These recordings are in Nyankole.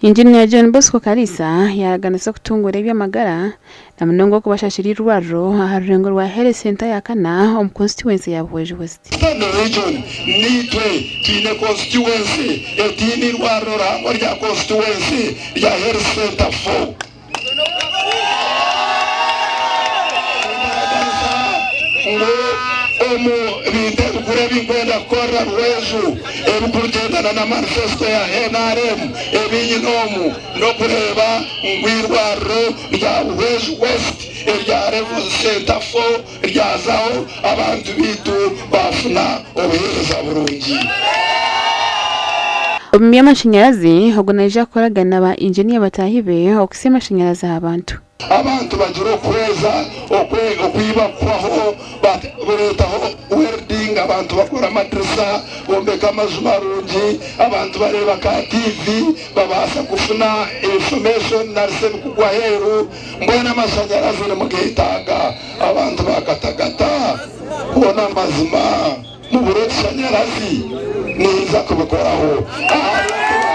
Inginiya John Bosco Kaliisa yaaraganisa okutunguura eby'amagara na munonga okubashashira eirwariro aha rurengo rwa Health Centre ya kana omu konsituwensi ya Buhweju West. Eastern Region niitwe twine konsituwensi etaine eirwariro rihango rya konsituwensi rya Health Centre 4. Nimbaraganisa ngu omu bintu ebikuru ebi nkwenda kukorera Rweju ebikurugyendana na manifesto ya nrm ebi nyine omu n'okureeba ngu eirwariro rya Buhweju West erya Level Centre 4 ryazaho abantu baitu baafuna obuheereza burungi. Omu by'amashanyarazi, ogu naija kukoragana na ba inginiya bataahi be okuhitsya amashanyarazi aha bantu. Abantu bagira okuhweza, okwiba kuhwaho, bareetaho welding, abantu bakora amadirisa, bombeka amaju marungi, abantu bareeba ka TV, babaasa kufuna information nari shi ebikugwa aheeru. Mbwenu amashanyarazi nimugetaaga abantu ba Katagata? Hoona amazima mubure otushanyarazi? Ninza kubikoraho ahabw'okuba.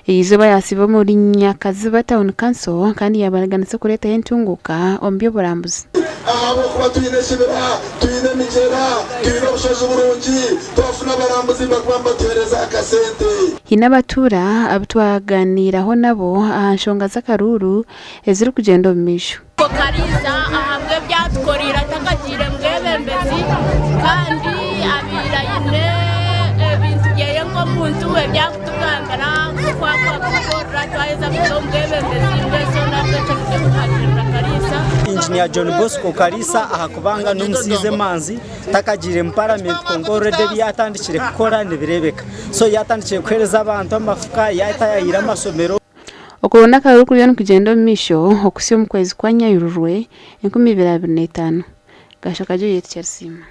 Eizooba yaasiiba omuri Nyakaziba Town Council kandi yaabaraganisa okureetaho entunguuka omu by'oburambuzi. Ahabw'okuba twine ekibira, twine emigyera, twine obushozi burungi, twafuna abarambuzi nibakuba nibatuheereza akasente. Haine abatuura abu twagaaniiraho nabo aha nshonga z'akaruuru ezirikugyenda omu maisho. Kariisa ahabw'ebi atukoreire atakagiire mubwebembezi kandi abaire aine ebintu byeye nk'omuntu ebi arikutugambira nk'oku arikutukorera twaheza kuza omu bwebembezi mbwenu ahabw'ekyo nitwe kuhagirira Kariisa. Engineer John Bosco Kariisa ahakubanga n'omusaiza emanzi takagiire mu paramenti kwonka already ebi yatandikire kukora nibireebeka. So yatandikire kuheereza abantu amafuka, yatayaayira amashomero. Okuronda akaruru kuriyo nikugyenda omu maisho okuhitsya omu kwezi kwa Nyayururwe 2025. Gashaka Juliet Kyarisiima.